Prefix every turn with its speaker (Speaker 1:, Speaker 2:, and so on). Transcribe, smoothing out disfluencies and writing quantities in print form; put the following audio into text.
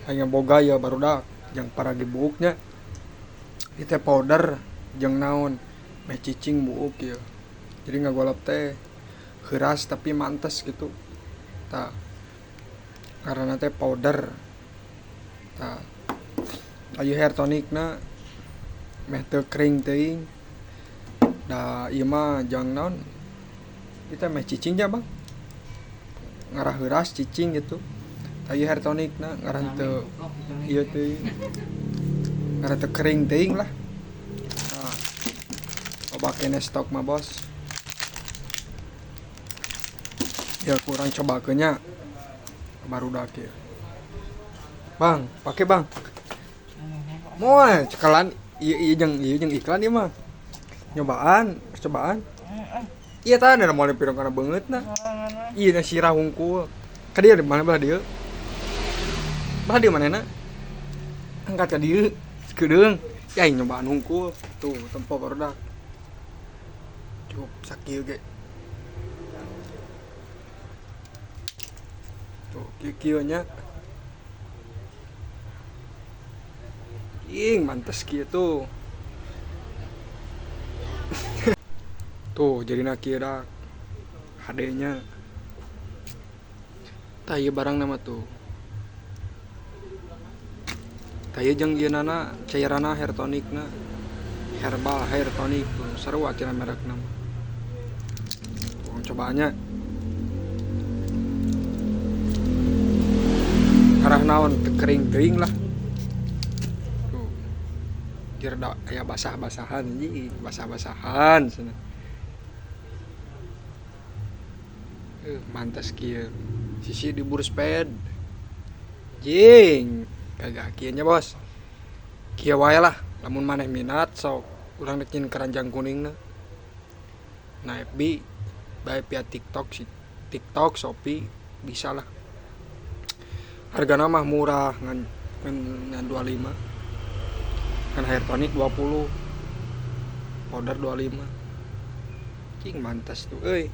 Speaker 1: Hanya boga ya barudak yang para buuknya. Ieu teh powder jeung naon meh cicing buuk ieu. Jadi ngagolep teh heuras tapi mantes gitu. Tah ngaranna teh powder. Tah aya hair tonicna meh teu kering teuing. Da ieu mah jang naon ieu teh meh cicing nya Bang. Ngarah heuras cicing gitu. Tah ieu hair tonicna ngarah teu ieu teuing. Ngarah teu kering teuing lah. Nah, loba keneh stok mah bos. Ya kurang cobakeun nya. Barudak ieu. Bang, pake Bang. Moal cekalan ieu ieu jeung iklan ieu mah. Nyobaan, percobaan. Iya tah da moal pirang kana beungeutna. Ieu na sirah hungkul. Ka dieu mana belah dieu? Belah dieu manehna? Angkat ka dieu, keudeung. Ya aing nyobaan hungkul. Tuh tempo barudak. Cukup sakieu ge. Tuh kieu-kieu nya. Ing mantes kieu tuh. Tuh jadina kieu dak. HD nya. Tah ieu barang nama tuh. Tah ieu jeung ieu nana cairanna hair tonicna. Herbal hair tonic tuh seru cenah merekna mah. Tuh cobaannya. Ngarah naon teu kering teuing lah. Tuh. Rada aya basah-basahan anjing, basah-basahan cenah. Mantes kieu. Sisi di bursped. Jing, gagah kieu nya bos. Kieu wae lah, lamun maneh minat sok urang rek nyin keranjang kuningna. Nah FB bae via TikTok sih. TikTok, Shopee bisa lah. Hargana mah murah ngan ngan 25. Ngan hair tonic 20. Powder 25. Cing mantes tuh euy.